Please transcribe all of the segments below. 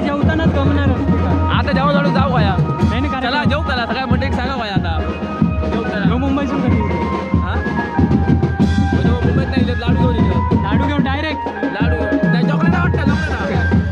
जेवतानाच गमणार आता जेवण जाऊ काय चला जेऊ कला सगळ्या मंडळी सांगा काय आता मुंबईतून कधी हा मुंबईत नाही लाडू घेऊन येतो लाडू घेऊन डायरेक्ट लाडू नाही चॉकलेट वाटतं चॉकलेट.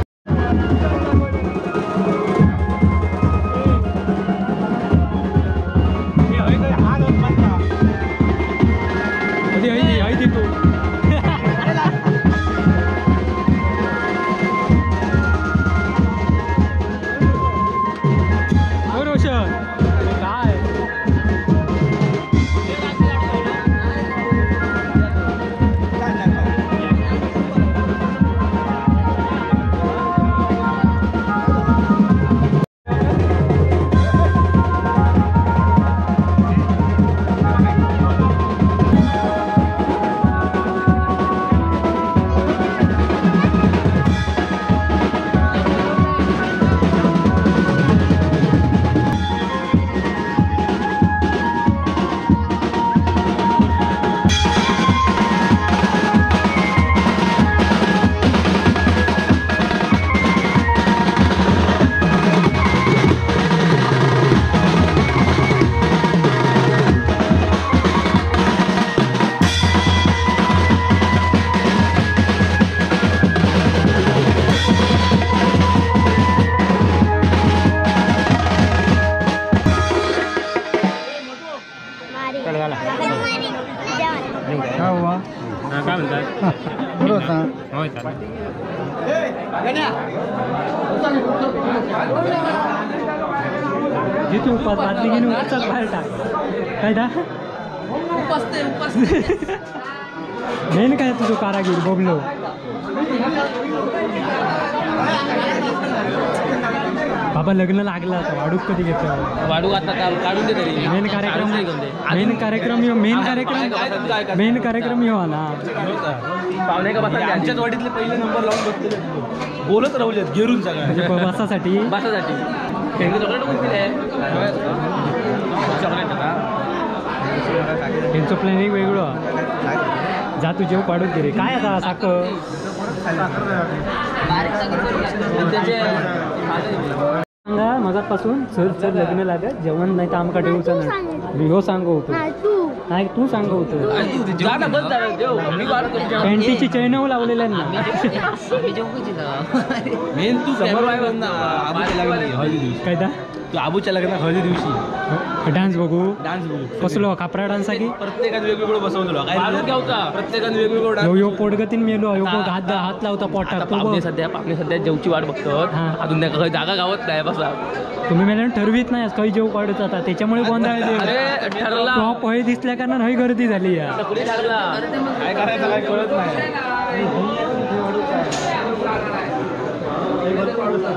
काय म्हणतात होय चालेल. जिथे उपास बादली घेऊन उपास बाहेर टाक काय दा मेन काय तुझं कारागीर बबलो बाबा लग्न लागलं आता वाडूक कधी घेतलं वाडूक आता काढून दे तरी मेन कार्यक्रम मेन कार्यक्रम यो मेन कार्यक्रम मेन कार्यक्रम यो ना पाहुणे का बसा आमच्याच वाडीतले पहिले नंबर लावून बसले बोलत राहुलेत घेरून सगळं म्हणजे बसासाठी बसासाठी चॉकलेट कोण दिले चॉकलेट का त्यांचं प्लॅनिंग वेगळं जा तू जेव पाडून दे रे काय आता साखर सांगा मगापासून सर सर लग्न लागत जेवण नाही तर आमका ठेवूचं नाही मी हो सांगू होतो नाही तू सांगू होतो पॅन्टीची चैन लावलेल्या ना मेन तू समोर काय तू आबूच्या लग्नात हळदी दिवशी डान्स बघू डान्स बघू कसलो कापरा डान्स की प्रत्येकाने वेगवेगळं बसवलं काय प्रत्येकाने वेगवेगळं यो यो पोटगतीन मेलो यो हात हात लावता पोटात पाहुणे सध्या पाहुणे सध्या जेवची वाट बघतो अजून त्या जागा गावत नाही बसा तुम्ही मेल्यानं ठरवीत नाही काही जेव काढत आता त्याच्यामुळे गोंधळ अरे ठरला टॉप हय दिसल्या कारण हय गर्दी झाली या ठरला काय करायचं काय कळत नाही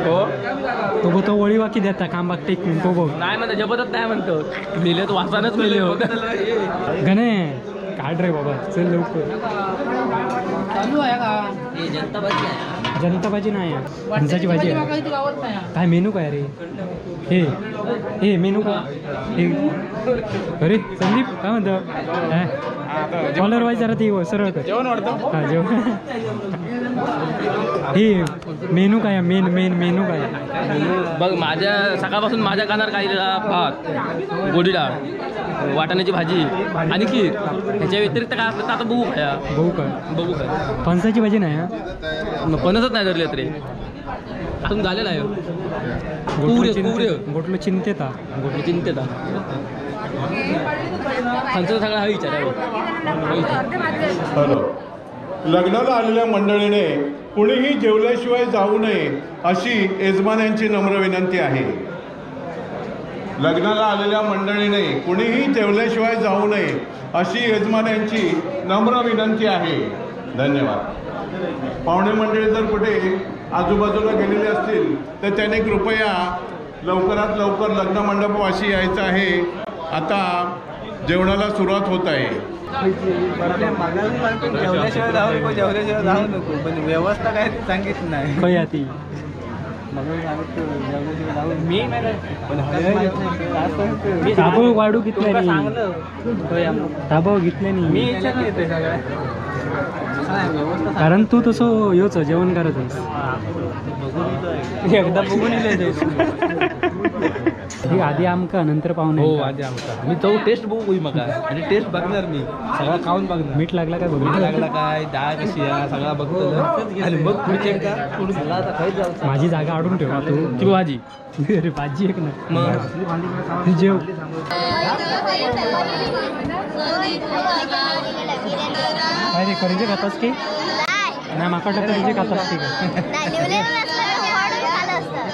हो तो बघ तो वळी वाकी देता खांबाक टेकून तो बघ नाही म्हणतो जबतच नाही म्हणतो मेले तो वासानच मेले हो गणे काढ रे बाबा चल लवकर जनता भाजी नाही फणसाची भाजी आहे काय मेनू काय रे हे हे मेनू का हे अरे संदीप काय म्हणतो कॉलर वाईज जरा ती सरळ कर जेवण वाढतं हा जेवण हे मेनू काय मेन मेन मेनू काय बघ माझ्या सकाळपासून माझ्या कानावर काय भात गोडी डाळ वाटाण्याची भाजी आणि खीर ह्याच्या व्यतिरिक्त काय असलं तर आता बघू खाया बघू काय बघू काय फणसाची भाजी नाही हा फणसच नाही धरले तरी अजून झाले नाही कुवरे कुवरे गोटलो चिंतेता गोटलो चिंतेता खंयचो सगळं हा विचार. हॅलो, लग्नाला आलेल्या मंडळीने कुणीही जेवल्याशिवाय जाऊ नये अशी यजमान्यांची नम्र विनंती आहे. लग्नाला आलेल्या मंडळीने कुणीही जेवल्याशिवाय जाऊ नये अशी यजमान्यांची नम्र विनंती आहे. धन्यवाद. पाहुणे मंडळी जर कुठे आजूबाजूला गेलेले असतील तर त्याने कृपया लवकरात लवकर लग्न मंडपाशी यायचं आहे. आता जेवणाला सुरुवात होत आहे. जेवल्याशिवाय जाऊ नको, जेवल्याशिवाय जाऊ नको, पण व्यवस्था काय सांगितलं नाही. खंय आती मी ताबो वाढू घेतले ताबो घेतले नाही मी येते सगळं, कारण तू तसं योच जेवण करत आहेस. एकदा बघून येते आधी आमका नंतर पाहुणे. हो आधी आमका, मी तो टेस्ट बघू मग, आणि टेस्ट बघणार मी सगळा खाऊन बघणार. मीठ लागला काय बघ, लागला काय, डाळ कशी आहे सगळा बघतो आणि मग पुढचे का माझी जागा आडून ठेवा तू ती भाजी. अरे भाजी एक ना मग जेव. काय रे करंजे खातास की नाही? माका करंजे खातास की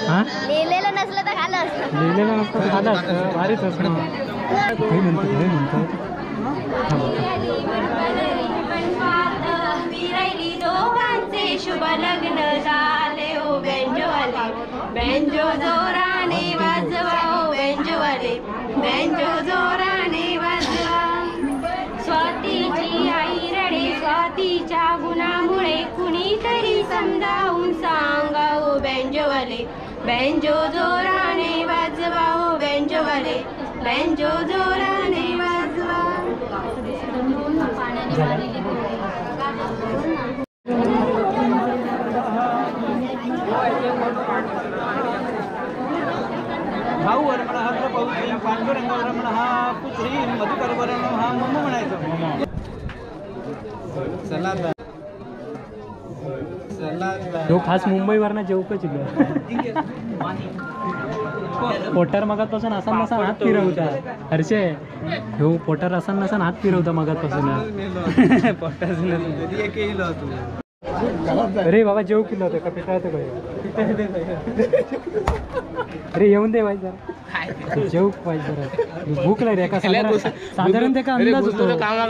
हां? लिहिलेलं नसलं तर खाल्लं असतं. लिहिलेलं नसतं तर खाल्लं असतं, भारीच असतं. हे म्हणतो हे म्हणतो शुभ लग्न झाले ओ बेंजोवाले, बेंजो जोराने वाजवा ओ बेंजोवाले, बेंजो जोराने वाजवा. स्वातीची आई रडे स्वातीच्या गुणामुळे, कुणीतरी समजावून सांगा ओ बेंजोवाले, बेंजो जोराने वाजवा ओ बेंजोवाले, बेंजो जोराने वाजवा. भाऊ वरमण हा पांडुरंग वरमण हा पुत्री मधुकर वरण हा मम म्हणायचं. चला चला, तो खास मुंबईवरनं जेवकच इलो पोटर मगातपासून असा नसा हात फिरवता. हर्षे हो पोटर असा नसा हात फिरवता मगातपासून. अरे बाबा जेव किलो होतं का पिटाळतं काय? अरे येऊन दे पाहिजे जरा, जेव पाहिजे जरा, भूक लागली एका साधारण त्याका अंदाज होतो,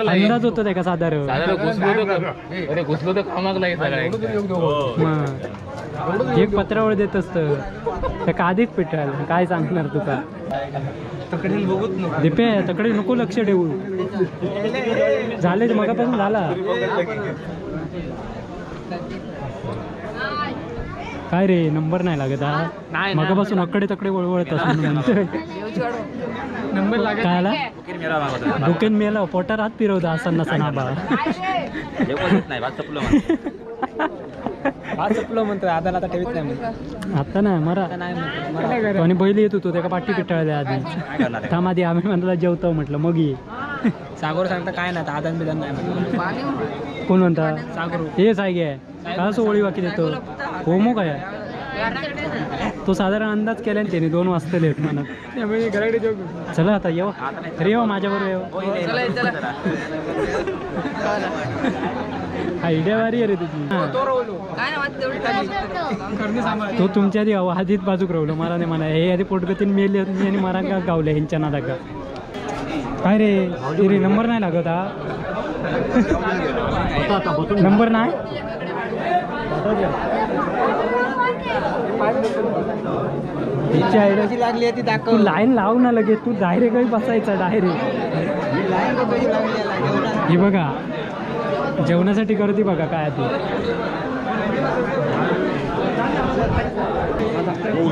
अंदाज होतो त्याका साधारण. अरे घुसलो तर कामाक लागेल. एक पत्रावळ देत असतं त्याका आधीच पिटाळ. काय सांगणार तुका दीपे, तकडे नको लक्ष ठेवू. झाले मगापासून झाला काय रे नंबर नाही लागत हा? मगापासून अकडे तकडे वळवळत असून नंबर लागत काय आला? बुकेन मेला पोटार हात फिरवता असं नसा आबा. भात म्हणतो आता आता ठेवीत नाही आता नाही मरा. आणि बैल येत होतो त्याका पाठी पिटाळल्या आधी. थांब आधी आम्ही म्हणला जेवतो म्हटलं मग ये. सागर सांगता काय नाही आदान बिदान नाही. कोण म्हणता? सागर हे साय का असं ओळी वाकी देतो होमो काय तो साधारण अंदाज केला त्याने 2 वाजता लेट म्हणत. चला आता येऊ अरे येऊ माझ्याबरोबर येऊ. आयडिया भारी आहे रे तुझी. तो तुमच्या आधी आधीच बाजूक राहिलो मला नाही म्हणा हे आधी पोटगतीन मेले आणि मला का गावले ह्यांच्या नादाका. काय रे रे नंबर नाही लागत हा? नंबर नाही. तू लाईन लाव ना लगेच, तू डायरेक्ट बसायचा डायरेक्ट. हे बघा जेवणासाठी गर्दी बघा काय ती.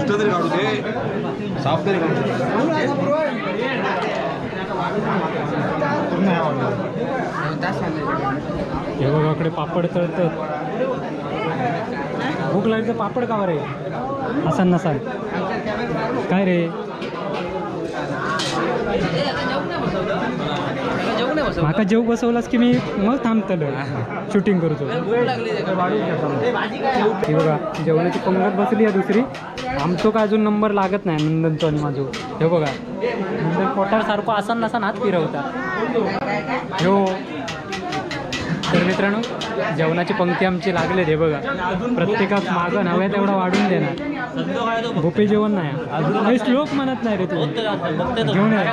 तरी काढू दे, साफ तरी काढू. हे बघा इकडे पापड तळतात. भूक लागली तर पापड का रे असा नसाल काय रे? माका जेव बसवलास की मी मग थांबतलो शूटिंग करतो. हे बघा जेवणाची पंगत बसली आहे दुसरी. आमचो काय अजून नंबर लागत नाही नंदनचो आणि माझो. हे बघा नंदन पोटार सारखं आसान नसान हात फिरवता. हो तर मित्रांनो जेवणाची पंक्ती आमची लागले. हे बघा प्रत्येकात मागं नव्या तेवढा वाढून देणार. भोपे जेवण नाही अजून श्लोक म्हणत नाही रे तू घेऊन ये.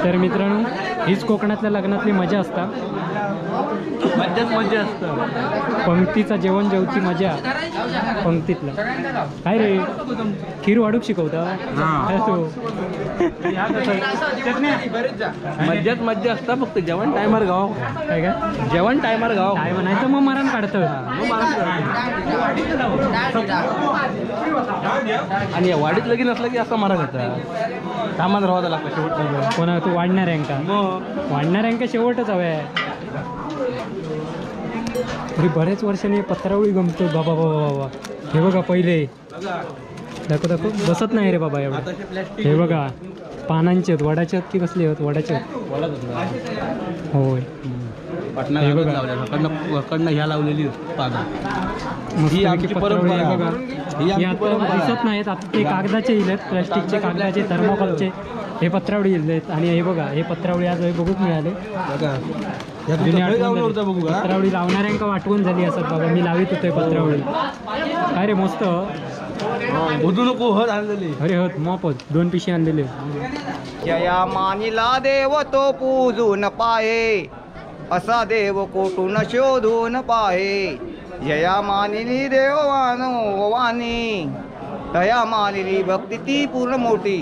तर मित्रांनो हीच कोकणातल्या लग्नातली मजा असता. मज्जाच मजा असतं. पंक्तीचा जेवण जेवची मजा पंक्तीतलं. काय रे खीर वाढूक शिकवता तू. मज्जाच मज्जा असता फक्त जेवण टायमार गाव. काय काय जेवण टायमार गाव काय नाही तर मग मरण काढतं. आणि वाडीत लगीन असलं की असं मरण होतं. सामान राहावं लागतं शेवट. कोणा तू वाढणार आहे का? वाढणार आहे का शेवटच हवं. अरे बऱ्याच वर्षांनी पत्रावळी गमतो बाबा बाबा बाबा. हे बघा पहिले दाखव दाखव बसत नाही रे बाबा एवढं. हे बघा पानांचे आहेत वडाचे आहेत की कसले आहेत? वडाचे आहेत. होय हे बघा ह्या लावलेली पानं बघा दिसत नाहीत आता. ते कागदाचे इलेत प्लास्टिकचे कागदाचे थर्मोकॉलचे हे पत्रावळी इलेत. आणि हे बघा हे पत्रावळी आज बघूक मिळाले. पत्रावळी लावणाऱ्यांका आठवण झाली असत बाबा मी लावित होतोय पत्रावळी. काय रे मस्त नको हत आणलेली. अरे हत मोप 2 पिशी आणलेले. जया मानिला देव तो पूजून पाहे असा देव कोठून शोधून पाहे. जया मानिली देवानो वाणी तया मानिली भक्ती ती पूर्ण मोठी.